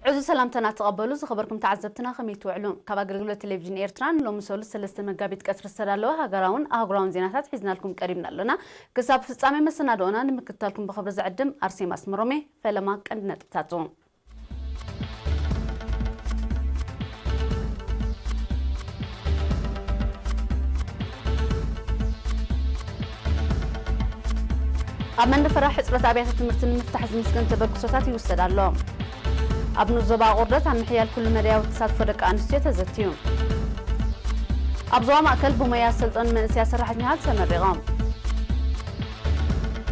ዕዙዝ ሰላምታና ተቐበሉ። ዝኸበርኩም ተዓዘብትና፣ ከመይ ትውዕሉ? ካብ ኣገልግሎት ቴሌቪዥን ኤርትራ ንሎሚ ሰሉስ ሰለስተ መጋቢት ቀትሪ ዝተዳለወ ሃገራውን ኣህጉራውን ዜናታት ሒዝናልኩም ቀሪብና ኣለና። ክሳብ ፍጻሜ መሰናድኦና ንምክትታልኩም ብኽብሪ ዝዕድም ኣርሴማ ኣስመሮም እየ። ፈለማ ቀንዲ ነጥብታቱ። ኣብ መንደፈራ ሕጽረት ኣብያተ ትምህርቲ ንምፍታሕ ዝምስገን ተበግሶታት ይውሰድ ኣሎ። ኣብ ንኡስ ዞባ ኣቑርደት ኣብ ምሕያል ኩሉ መዳያዊ ተሳትፎ ደቂ ኣንስትዮ ተዘትዩ። ኣብ ዞባ ማእከል ብሞያ ዝሰልጠኑ መንእሰያት ሰራሕተኛታት ተመሪቖም።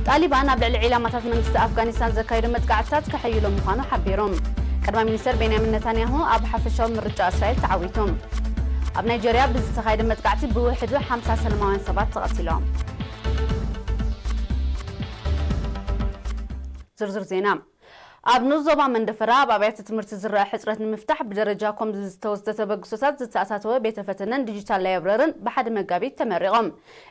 ጣሊባን ኣብ ልዕሊ ዒላማታት መንግስቲ ኣፍጋኒስታን ዘካየዶ መጥቃዕትታት ከሐይሎ ምዃኑ ሓቢሩ። ቀዳማይ ሚኒስተር ቤንያሚን ነታንያሁ ኣብ ሓፈሻዊ ምርጫ እስራኤል ተዓዊቱ። ኣብ ናይጀርያ ብዝተኻየደ መጥቃዕቲ ብውሕዱ ሓምሳ ሰላማውያን ሰባት ተቐቲሎም። ዝርዝር ዜና። ኣብ ንኡስ ዞባ መንደፈራ ኣብ ኣብያተ ትምህርቲ ዝረኣ ሕጽረት ንምፍታሕ ብደረጃ ኮም ዝተወስደ ተበግሶታት ዝተኣታተወ ቤተ ፈተነን ዲጂታል ላይብረርን ብሓደ መጋቢት ተመሪቖም።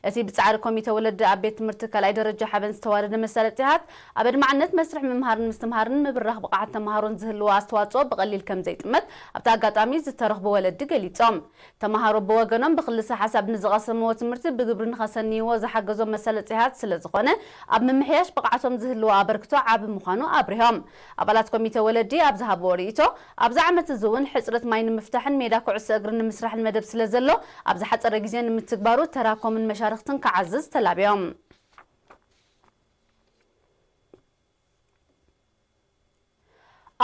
እቲ ብጻዕሪ ኮሚተ ወለዲ ኣብ ቤት ትምህርቲ ካልኣይ ደረጃ ሓበን ዝተዋደደ መሳለጥያታት ኣብ ኣድማዕነት መስርሕ ምምሃርን ምስትምሃርን ምብራኽ ብቕዓት ተመሃሮን ዝህልዎ ኣስተዋጽኦ ብቐሊል ከም ዘይጥመት ኣብቲ ኣጋጣሚ ዝተረኽቡ ወለዲ ገሊጾም። ተመሃሮ ብወገኖም ብክልሰ ሓሳብ ንዝቐሰምዎ ትምህርቲ ብግብሪ ንኸሰንይዎ ዝሓገዞም መሳለጥያታት ስለ ዝኾነ ኣብ ምምሕያሽ ብቕዓቶም ዝህልዎ ኣበርክቶ ዓቢ ምዃኑ ኣብሪሆም። ኣባላት ኮሚተ ወለዲ ኣብ ዝሃብዎ ርእይቶ ኣብዚ ዓመት እዚ እውን ሕጽረት ማይ ንምፍታሕን ሜዳ ኩዕሶ እግሪ ንምስራሕን መደብ ስለ ዘሎ ኣብ ዝሓጸረ ግዜ ንምትግባሩ ተራ ኮምን መሻርኽትን ክዓዝዝ ተላብዮም።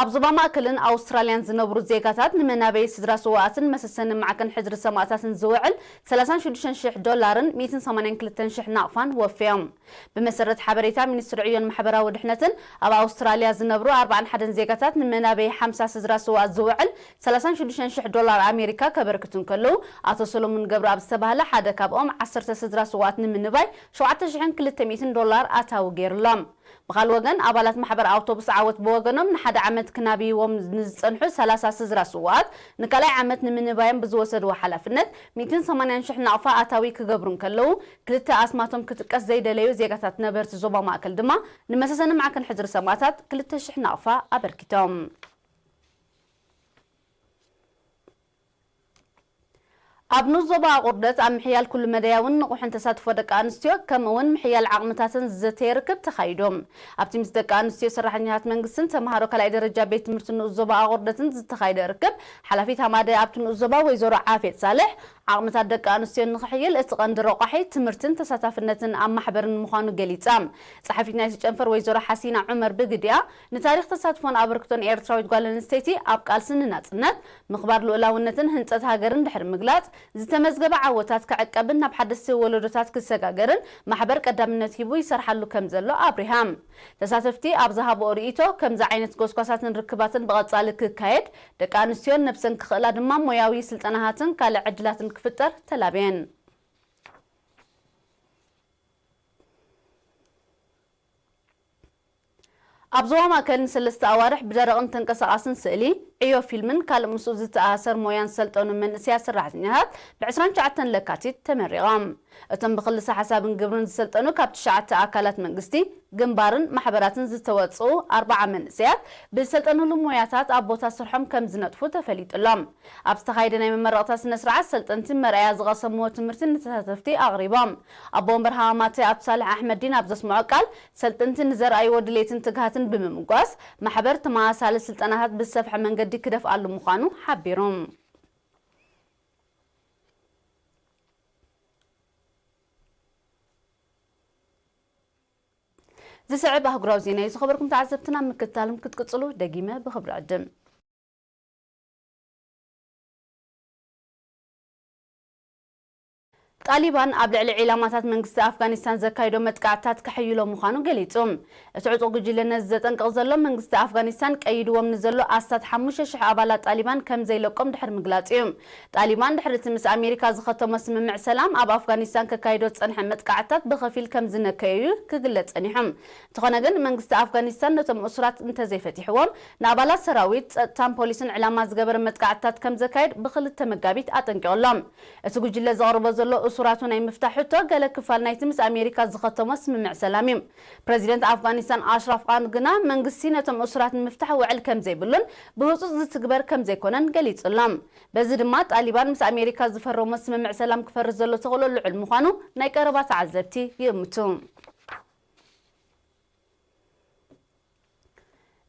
ኣብ ዞባ ማእከልን ኣውስትራልያን ዝነብሩ ዜጋታት ንመናበዪ ስድራ ስውኣትን መሰሰኒ ማዕከን ሕድሪ ሰማእታትን ዝውዕል ሰላሳን ሽዱሽተን ሽሕ ዶላርን ሚእትን ሰማንያን ክልተን ሽሕ ናቕፋን ወፍዮም። ብመሰረት ሓበሬታ ሚኒስትሪ ዕዮን ማሕበራዊ ድሕነትን ኣብ ኣውስትራልያ ዝነብሩ ኣርባዓን ሓደን ዜጋታት ንመናበዪ ሓምሳ ስድራ ስውኣት ዝውዕል ሰላሳን ሽዱሽተን ሽሕ ዶላር ኣሜሪካ ከበርክቱ እንከለዉ ኣቶ ሰሎሙን ገብረኣብ ዝተባህለ ሓደ ካብኦም ዓሰርተ ስድራ ስውኣት ንምንባይ ሸውዓተ ሽሕን ክልተ ሚእትን ዶላር ኣታዊ ገይሩሎም። ብኻልእ ወገን ኣባላት ማሕበር ኣውቶቡስ ዓወት ብወገኖም ንሓደ ዓመት ክናብይዎም ንዝጸንሑ ሰላሳ ስድራ ስውኣት ንካልኣይ ዓመት ንምንባዮም ብዝወሰድዎ ሓላፍነት ሚእትን ሰማንያን ሽሕ ናቕፋ ኣታዊ ክገብሩ እንከለዉ ክልተ ኣስማቶም ክጥቀስ ዘይደለዩ ዜጋታት ነበርቲ ዞባ ማእከል ድማ ንመሰሰኒ ማዕከን ሕድሪ ሰማእታት ክልተ ሽሕ ናቕፋ ኣበርኪቶም። ኣብ ንኡስ ዞባ ኣቑርደት ኣብ ምሕያል ኩሉ መዳያውን ንቑሕን ተሳትፎ ደቂ ኣንስትዮ ከምኡ እውን ምሕያል ዓቕምታተን ዝዘተየ ርክብ ተኻይዱ። ኣብቲ ምስ ደቂ ኣንስትዮ ሰራሕተኛታት መንግስትን ተምሃሮ ካልኣይ ደረጃ ቤት ትምህርቲ ንኡስ ዞባ ኣቑርደትን ዝተኻየደ ርክብ ሓላፊት ሃማደ ኣብቲ ንኡስ ዞባ ወይዘሮ ዓፍየት ሳልሕ ዓቕምታት ደቂ ኣንስትዮ ንኽሕይል እቲ ቀንዲ ረቋሒ ትምህርትን ተሳታፍነትን ኣብ ማሕበርን ምዃኑ ገሊጻ። ጸሓፊት ናይቲ ጨንፈር ወይዘሮ ሓሲና ዑመር ብግዲኣ ንታሪኽ ተሳትፎን ኣበርክቶን ኤርትራዊት ጓል ኣንስተይቲ ኣብ ቃልሲ ንናጽነት ምኽባር ልኡላውነትን ህንጸት ሃገርን ድሕሪ ምግላጽ፣ ዝተመዝገበ ዓወታት ክዕቀብን ናብ ሓደስቲ ወለዶታት ክሰጋገርን ማሕበር ቀዳምነት ሂቡ ይሰርሓሉ ከም ዘሎ ኣብሪሃ። ተሳተፍቲ ኣብ ዝሃብኦ ርእይቶ፣ ከምዚ ዓይነት ጎስጓሳትን ርክባትን ብቐጻሊ ክካየድ፣ ደቂ ኣንስትዮን ነብሰን ክኽእላ ድማ ሞያዊ ስልጠናታትን ካልእ ዕድላትን ክፍጠር ተላብየን። ኣብ ዞባ ማእከል ንሰለስተ ኣዋርሕ ብደረቕን ተንቀሳቓስን ስእሊ፣ ዕዮ ፊልምን ካልእ ምስኡ ዝተኣሳሰር ሞያን ዝሰልጠኑ መንእሰያት ሰራሕተኛታት ብ ዕስራን ትሽዓተን ለካቲት ተመሪቖም። እቶም ብክልሰ ሓሳብን ግብርን ዝሰልጠኑ ካብ ትሽዓተ ኣካላት መንግስቲ፣ ግንባርን ማሕበራትን ዝተወጽኡ ኣርባዓ መንእሰያት ብዝሰልጠንሉ ሞያታት ኣብ ቦታ ስርሖም ከም ዝነጥፉ ተፈሊጡ ኣሎ። ኣብ ዝተኻየደ ናይ መመረቕታ ስነ ስርዓት ሰልጠንቲ መርኣያ ዝቐሰምዎ ትምህርቲ ንተሳተፍቲ ኣቕሪቦም። ኣቦ ወንበር ሃማማተ ኣቶ ሳልሕ ኣሕመዲን ኣብ ዘስምዖ ቃል፣ ሰልጠንቲ ንዘርኣይዎ ድሌትን ትግሃትን ብምምጓስ፣ ማሕበር ተመሳሳሊ ስልጠናታት ብዝሰፍሐ መንገዲ ክደፍኣሉ ምዃኑ ሓቢሩ። ዝስዕብ ኣህጉራዊ ዜና እዩ። ዝኸበርኩም ተዓዘብትና፣ ምክትታልም ክትቅጽሉ ደጊመ ብኽብሪ ዕድም። ጣሊባን ኣብ ልዕሊ ዒላማታት መንግስቲ ኣፍጋኒስታን ዘካይዶ መጥቃዕትታት ከሐይሎ ምዃኑ ገሊጹ። እቲ ዕጡቕ ጉጅለ ነዚ ዘጠንቅቕ ዘሎ፣ መንግስቲ ኣፍጋኒስታን ቀይድዎም ንዘሎ ኣስታት ሓሙሽተ ሽሕ ኣባላት ጣሊባን ከም ዘይለቆም ድሕሪ ምግላጹ እዩ። ጣሊባን ድሕሪ እቲ ምስ ኣሜሪካ ዝኸተሞ ስምምዕ ሰላም ኣብ ኣፍጋኒስታን ከካይዶ ዝጸንሐ መጥቃዕትታት ብኸፊል ከም ዝነከየ እዩ ክግለጽ ጸኒሑ። እንተኾነ ግን መንግስቲ ኣፍጋኒስታን ነቶም እሱራት እንተዘይፈቲሕዎም ንኣባላት ሰራዊት፣ ጸጥታን ፖሊስን ዕላማ ዝገበረ መጥቃዕትታት ከም ዘካይድ ብክልተ መጋቢት ኣጠንቂቑ ኣሎ። እቲ ጉጅለ ዘቕርቦ ዘሎ እሱ እሱራቱ ናይ ምፍታሕ ሕቶ ገለ ክፋል ናይቲ ምስ ኣሜሪካ ዝኸተሞ ስምምዕ ሰላም እዩ። ፕረዚደንት ኣፍጋኒስታን ኣሽራፍ ቃን ግና መንግስቲ ነቶም እሱራት ንምፍታሕ ውዕል ከም ዘይብሉን ብህጹጽ ዝትግበር ከም ዘይኮነን ገሊጹ ኣሎ። በዚ ድማ ጣሊባን ምስ ኣሜሪካ ዝፈረሞ ስምምዕ ሰላም ክፈርስ ዘሎ ተኽእሎ ልዑል ምዃኑ ናይ ቀረባ ተዓዘብቲ ይእምቱ።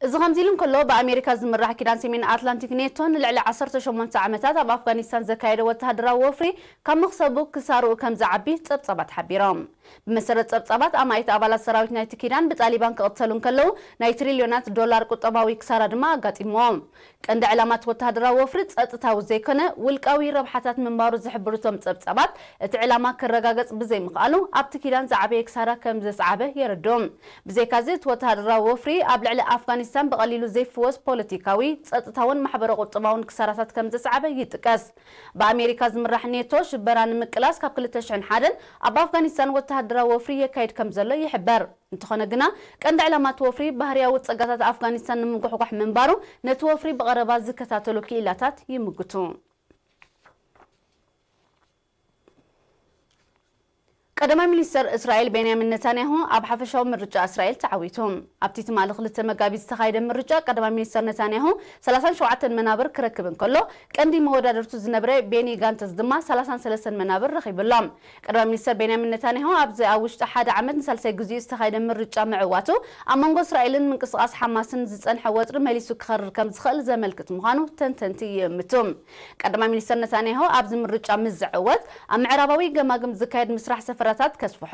እዚ ከምዚ ኢሉ እንከሎ፣ ብኣሜሪካ ዝምራሕ ኪዳን ሰሜን ኣትላንቲክ ኔቶ ንልዕሊ ዓሰርተ ሸሞንተ ዓመታት ኣብ ኣፍጋኒስታን ዘካየደ ወተሃደራዊ ወፍሪ ካብ መኽሰቡ ክሳርኡ ከም ዝዓቢ ጸብጻባት ሓቢሮም። ብመሰረት ጸብጻባት፣ ኣማኢት ኣባላት ሰራዊት ናይቲ ኪዳን ብጣሊባን ክቕተሉ እንከለዉ፣ ናይ ትሪልዮናት ዶላር ቁጠባዊ ክሳራ ድማ ኣጋጢምዎም። ቀንዲ ዕላማ እቲ ወተሃደራዊ ወፍሪ ጸጥታዊ ዘይኮነ ውልቃዊ ረብሓታት ምንባሩ ዝሕብሩ እቶም ጸብጻባት፣ እቲ ዕላማ ክረጋገጽ ብዘይምኽኣሉ ኣብቲ ኪዳን ዝዓበየ ክሳራ ከም ዘስዓበ የረድኡ። ብዘይካዚ፣ እቲ ወተሃደራዊ ወፍሪ ኣብ ልዕሊ ኣፍጋኒስታን ብቐሊሉ ዘይፍወስ ፖለቲካዊ፣ ጸጥታውን ማሕበረ-ቁጠባውን ክሳራታት ከም ዘስዓበ ይጥቀስ። ብኣሜሪካ ዝምራሕ ኔቶ ሽበራ ንምቅላስ ካብ ክልተ ሽሕን ሓደን ኣብ ኣፍጋኒስታን ወተሃደራዊ ወፍሪ የካይድ ከም ዘሎ ይሕበር። እንተኾነ ግና፣ ቀንዲ ዕላማ እቲ ወፍሪ ባህርያዊ ጸጋታት ኣፍጋኒስታን ንምጉሕጓሕ ምንባሩ ነቲ ወፍሪ ብቐረባ ዝከታተሉ ክኢላታት ይምጉቱ። ቀዳማይ ሚኒስተር እስራኤል ቤንያሚን ነታንያሁ ኣብ ሓፈሻዊ ምርጫ እስራኤል ተዓዊቱ። ኣብቲ ትማሊ ክልተ መጋቢት ዝተኻየደ ምርጫ ቀዳማይ ሚኒስተር ነታንያሁ ሰላሳን ሸውዓተን መናብር ክረክብ እንከሎ፣ ቀንዲ መወዳደርቱ ዝነብረ ቤኒ ጋንተስ ድማ ሰላሳን ሰለስተን መናብር ረኺቡ ኣሎ። ቀዳማይ ሚኒስተር ቤንያሚን ነታንያሁ ኣብዚ ኣብ ውሽጢ ሓደ ዓመት ንሳልሳይ ግዜኡ ዝተኻየደ ምርጫ ምዕዋቱ፣ ኣብ መንጎ እስራኤልን ምንቅስቓስ ሓማስን ዝጸንሐ ወጥሪ መሊሱ ክኸርር ከም ዝኽእል ዘመልክት ምዃኑ ተንተንቲ ይእምቱ። ቀዳማይ ሚኒስተር ነታንያሁ ኣብዚ ምርጫ ምስ ዝዕወት፣ ኣብ ምዕራባዊ ገማግም ዝካየድ ምስራሕ ሰፈራታት ከስፍሖ፣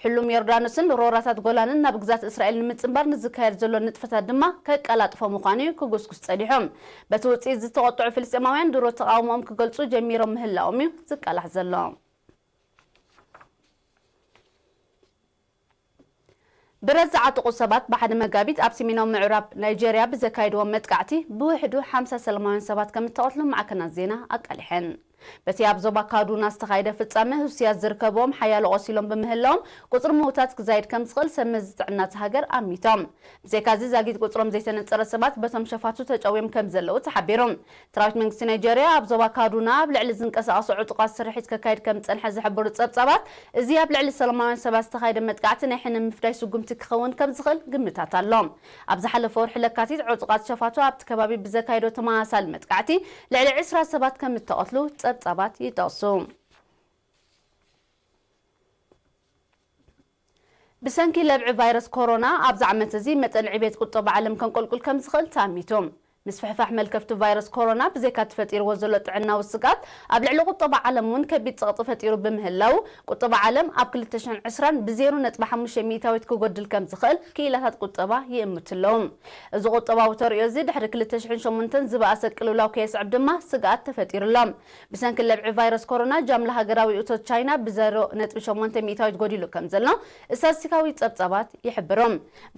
ሕሉም ዮርዳኖስን ሮራታት ጎላንን ናብ ግዛት እስራኤል ንምጽንባር ንዝካየድ ዘሎ ንጥፈታት ድማ ከቀላጥፎ ምዃኑ እዩ ክጉስጉስ ጸኒሑ። በቲ ውጽኢት ዝተቖጥዑ ፍልስጤማውያን ድሮ ተቓውሞኦም ክገልጹ ጀሚሮም ምህላዎም እዩ ዝቃላሕ ዘሎ። ብረት ዝዓጠቑ ሰባት ብሓደ መጋቢት ኣብ ሰሜናዊ ምዕራብ ናይጄርያ ብዘካየድዎ መጥቃዕቲ ብውሕዱ ሓምሳ ሰላማውያን ሰባት ከም እተቐትሉ ማዕከናት ዜና ኣቃሊሐን። በቲ ኣብ ዞባ ካዱና ዝተኻየደ ፍጻመ፣ ህሱያት ዝርከብዎም ሓያሎ ቆሲሎም ብምህላዎም፣ ቁጽሪ ምዉታት ክዛይድ ከም ዝኽእል ሰብ መዚ ጥዕና እታ ሃገር ኣሚቶም። ብዘይካዚ፣ ዛጊት ቁጽሮም ዘይተነጸረ ሰባት በቶም ሸፋቱ ተጨውዮም ከም ዘለዉ ተሓቢሩ። ሰራዊት መንግስቲ ናይጄርያ ኣብ ዞባ ካዱና ኣብ ልዕሊ ዝንቀሳቐሱ ዕጡቓት ስርሒት ከካይድ ከም ዝጸንሐ ዝሕብሩ ጸብጻባት፣ እዚ ኣብ ልዕሊ ሰላማውያን ሰባት ዝተኻየደ መጥቃዕቲ ናይ ሕነ ምፍዳይ ስጉምቲ ክኸውን ከም ዝኽእል ግምታት ኣሎ። ኣብ ዝሓለፈ ወርሒ ለካቲት፣ ዕጡቓት ሸፋቱ ኣብቲ ከባቢ ብዘካየዶ ተመሳሳሊ መጥቃዕቲ ልዕሊ ዕስራ ሰባት ከም እተቐትሉ ጸብጻባት ይጠቕሱ። ብሰንኪ ለብዒ ቫይረስ ኮሮና፣ ኣብዚ ዓመት እዚ መጠን ዕቤት ቁጠባ ዓለም ከንቆልቁል ከም ዝኽእል ተኣሚቱ። ምስፍሕፋሕ መልከፍቲ ቫይረስ ኮሮና ብዘይካ እቲ ፈጢርዎ ዘሎ ጥዕናዊ ስግኣት፣ ኣብ ልዕሊ ቁጠባ ዓለም እውን ከቢድ ጸቕጢ ፈጢሩ ብምህላው፣ ቁጠባ ዓለም ኣብ ክልተ ሽሕን ዕስራን ብዜሮ ነጥቢ ሓሙሽተ ሚእታዊት ክጎድል ከም ዝኽእል ክኢላታት ቁጠባ ይእምቱ ኣለዉ። እዚ ቁጠባዊ ተርእዮ እዚ ድሕሪ ክልተ ሽሕን ሸሞንተን ዝበኣሰ ቅልውላው ከየስዕብ ድማ ስግኣት ተፈጢሩ ኣሎ። ብሰንኪ ለብዒ ቫይረስ ኮሮና፣ ጃምላ ሃገራዊ እቶት ቻይና ብዜሮ ነጥቢ ሸሞንተ ሚእታዊት ጎዲሉ ከም ዘሎ ስታትስቲካዊ ጸብጻባት ይሕብሩ።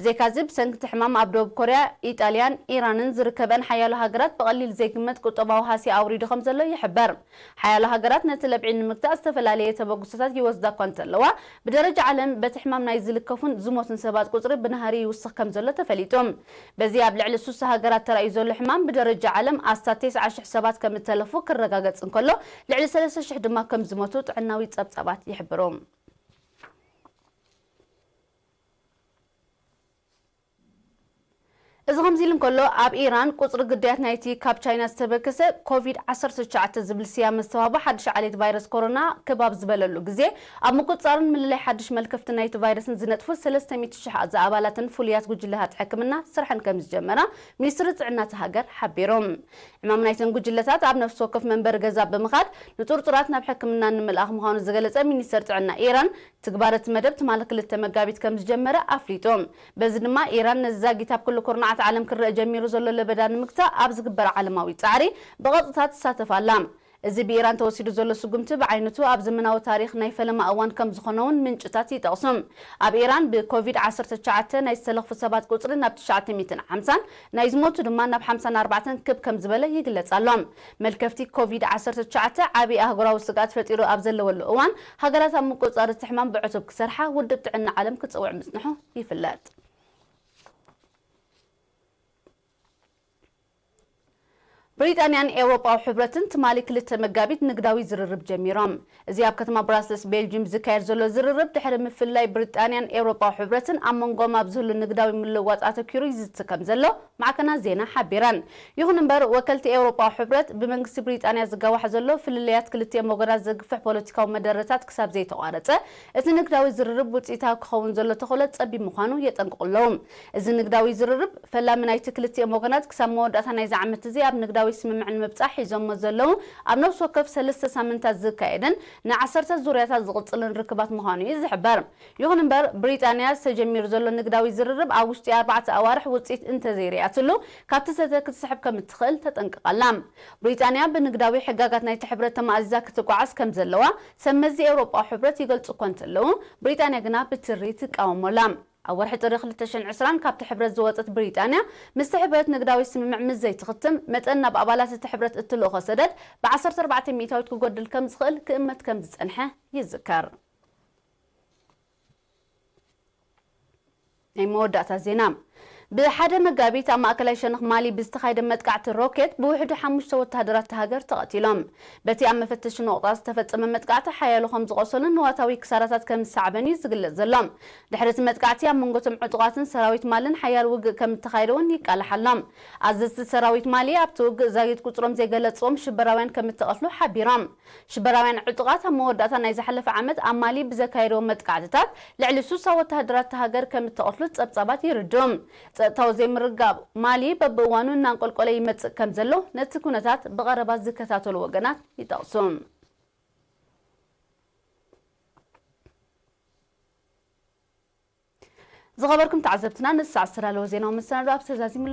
ብዘይካዚ፣ ብሰንኪ እቲ ሕማም ኣብ ደቡብ ኮርያ፣ ኢጣልያን ኢራንን ዝርከበን ሓያሎ ሃገራት ብቐሊል ዘይግመት ቁጠባዊ ሃስያ ኣውሪዱ ከም ዘሎ ይሕበር። ሓያሎ ሃገራት ነቲ ለብዒ ንምግታእ ዝተፈላለየ ተበግሶታት ይወስዳ እኳ እንተለዋ፣ ብደረጃ ዓለም በቲ ሕማም ናይ ዝልከፉን ዝሞቱን ሰባት ቁጽሪ ብናህሪ ይውስኽ ከም ዘሎ ተፈሊጡ። በዚ ኣብ ልዕሊ ሱሳ ሃገራት ተራእዩ ዘሎ ሕማም፣ ብደረጃ ዓለም ኣስታት ተስዓ ሽሕ ሰባት ከም እተለፉ ክረጋገጽ እንከሎ፣ ልዕሊ ሰለስተ ሽሕ ድማ ከም ዝሞቱ ጥዕናዊ ጸብጻባት ይሕብሩ። እዚ ከምዚ ኢሉ እንከሎ፣ ኣብ ኢራን ቁጽሪ ግዳያት ናይቲ ካብ ቻይና ዝተበገሰ ኮቪድ ዓሰርተ ትሽዓተ ዝብል ስያመ ዝተዋህቦ ሓድሽ ዓሌት ቫይረስ ኮሮና ክብ ኣብ ዝበለሉ ግዜ፣ ኣብ ምቁጽጻርን ምልላይ ሓድሽ መልከፍቲ ናይቲ ቫይረስን ዝነጥፉ ሰለስተ ሚእቲ ሽሕ ዝኣባላትን ፍሉያት ጉጅለታት ሕክምና ስርሐን ከም ዝጀመራ ሚኒስትሪ ጥዕና እታ ሃገር ሓቢሩ። ዕማም ናይተን ጉጅለታት ኣብ ነፍሲ ወከፍ መንበሪ ገዛ ብምኻድ ንጥርጡራት ናብ ሕክምና ንምልኣኽ ምዃኑ ዝገለጸ ሚኒስተር ጥዕና ኢራን፣ ትግባረ እቲ መደብ ትማሊ ክልተ መጋቢት ከም ዝጀመረ ኣፍሊጡ። በዚ ድማ ኢራን ነዚ ዛጊት ኣብ ኩሉ ኩርናዓት ዓለም ክረአ ጀሚሩ ዘሎ ለበዳ ንምግታእ ኣብ ዝግበር ዓለማዊ ጻዕሪ ብቐጥታ ትሳተፍ ኣላ። እዚ ብኢራን ተወሲዱ ዘሎ ስጉምቲ ብዓይነቱ ኣብ ዘመናዊ ታሪኽ ናይ ፈለማ እዋን ከም ዝኾነ እውን ምንጭታት ይጠቕሱ። ኣብ ኢራን ብኮቪድ ዓሰርተ ትሽዓተ ናይ ዝተለኽፉ ሰባት ቁጽሪ ናብ ትሽዓተ ሚእትን ሓምሳን፣ ናይ ዝሞቱ ድማ ናብ ሓምሳን ኣርባዕተን ክብ ከም ዝበለ ይግለጽ ኣሎ። መልከፍቲ ኮቪድ ዓሰርተ ትሽዓተ ዓቢ ኣህጉራዊ ስግኣት ፈጢሩ ኣብ ዘለወሉ እዋን፣ ሃገራት ኣብ ምቁጽጻር እቲ ሕማም ብዕቱብ ክሰርሓ ውድብ ጥዕና ዓለም ክጽውዕ ምጽንሑ ይፍለጥ። ብሪጣንያን ኤውሮጳዊ ሕብረትን ትማሊ ክልተ መጋቢት ንግዳዊ ዝርርብ ጀሚሮም። እዚ ኣብ ከተማ ብራስልስ ቤልጅም ዝካየድ ዘሎ ዝርርብ ድሕሪ ምፍልላይ ብሪጣንያን ኤውሮጳዊ ሕብረትን ኣብ መንጎኦም ኣብ ዝህሉ ንግዳዊ ምልውዋጥ ኣተኪሩ ይዝቲ ከም ዘሎ ማዕከናት ዜና ሓቢረን። ይኹን እምበር ወከልቲ ኤውሮጳዊ ሕብረት ብመንግስቲ ብሪጣንያ ዝጋዋሕ ዘሎ ፍልልያት ክልቲኦም ወገናት ዘግፍሕ ፖለቲካዊ መደረታት ክሳብ ዘይተቋረጸ እቲ ንግዳዊ ዝርርብ ውፅኢታዊ ክኸውን ዘሎ ተኽእሎ ጸቢብ ምዃኑ የጠንቅቑ ኣለዉ። እዚ ንግዳዊ ዝርርብ ፈላሚ ናይቲ ክልቲኦም ወገናት ክሳብ መወዳእታ ናይዚ ዓመት እዚ ኣብ ንግዳዊ ስምምዕ ንምብጻሕ ሒዞሞ ዘለዉ ኣብ ነፍሲ ወከፍ ሰለስተ ሳምንታት ዝካየድን ንዓሰርተ ዙርያታት ዝቕጽልን ርክባት ምዃኑ እዩ ዝሕበር። ይኹን እምበር ብሪጣንያ ዝተጀሚሩ ዘሎ ንግዳዊ ዝርርብ ኣብ ውሽጢ ኣርባዕተ ኣዋርሕ ውፅኢት እንተዘይርያትሉ ካብቲ ዘተ ክትስሕብ ከም እትኽእል ተጠንቅቕ ኣላ። ብሪጣንያ ብንግዳዊ ሕጋጋት ናይቲ ሕብረት ተማእዚዛ ክትጓዓዝ ከም ዘለዋ ሰብ መዚ ኤውሮጳዊ ሕብረት ይገልጹ እኳ እንተለዉ ብሪጣንያ ግና ብትሪ ትቃወሞ ኣላ። ኣብ ወርሒ ጥሪ ክልተ ሽሕን ዕስራን ካብቲ ሕብረት ዝወጸት ብሪጣንያ ምስቲ ሕብረት ንግዳዊ ስምምዕ ምስ ዘይትኽትም መጠን ናብ ኣባላት እቲ ሕብረት እትልእኾ ሰደድ ብ ዓሰርተ ኣርባዕተ ሚእታዊት ክጎድል ከም ዝኽእል ክእመት ከም ዝጸንሐ ይዝከር። ናይ መወዳእታ ዜና። ብሓደ መጋቢት ኣብ ማእከላይ ሸነኽ ማሊ ብዝተኻየደ መጥቃዕቲ ሮኬት ብውሕዱ ሓሙሽተ ወተሃደራት እታ ሃገር ተቐቲሎም። በቲ ኣብ መፈተሺ ነቑጣ ዝተፈጸመ መጥቃዕቲ ሓያሎ ከም ዝቖሰሉን ንዋታዊ ክሳራታት ከም ዝሰዓበን እዩ ዝግለጽ ዘሎ። ድሕሪ እቲ መጥቃዕቲ ኣብ መንጎ እቶም ዕጡቓትን ሰራዊት ማልን ሓያል ውግእ ከም እተኻየደ እውን ይቃላሕ ኣሎ። ኣዘዝቲ ሰራዊት ማሊ ኣብቲ ውግእ ዛጊት ቁጽሮም ዘይገለጽዎም ሽበራውያን ከም እተቐትሉ ሓቢሮም። ሽበራውያን ዕጡቓት ኣብ መወዳእታ ናይ ዝሓለፈ ዓመት ኣብ ማሊ ብዘካየድዎ መጥቃዕትታት ልዕሊ ሱሳ ወተሃደራት እታ ሃገር ከም እተቐትሉ ጸብጻባት ይርድኡ። ጸጥታዊ ዘይምርግጋእ ማሊ በብእዋኑ እናንቆልቆለ ይመጽእ ከም ዘሎ ነቲ ኩነታት ብቐረባ ዝከታተሉ ወገናት ይጠቕሱ። ዝኸበርኩም ተዓዘብትና፣ ንሳዕ ዝተዳለወ ዜናዊ መሰናዶ ኣብ ተዛዚሙ።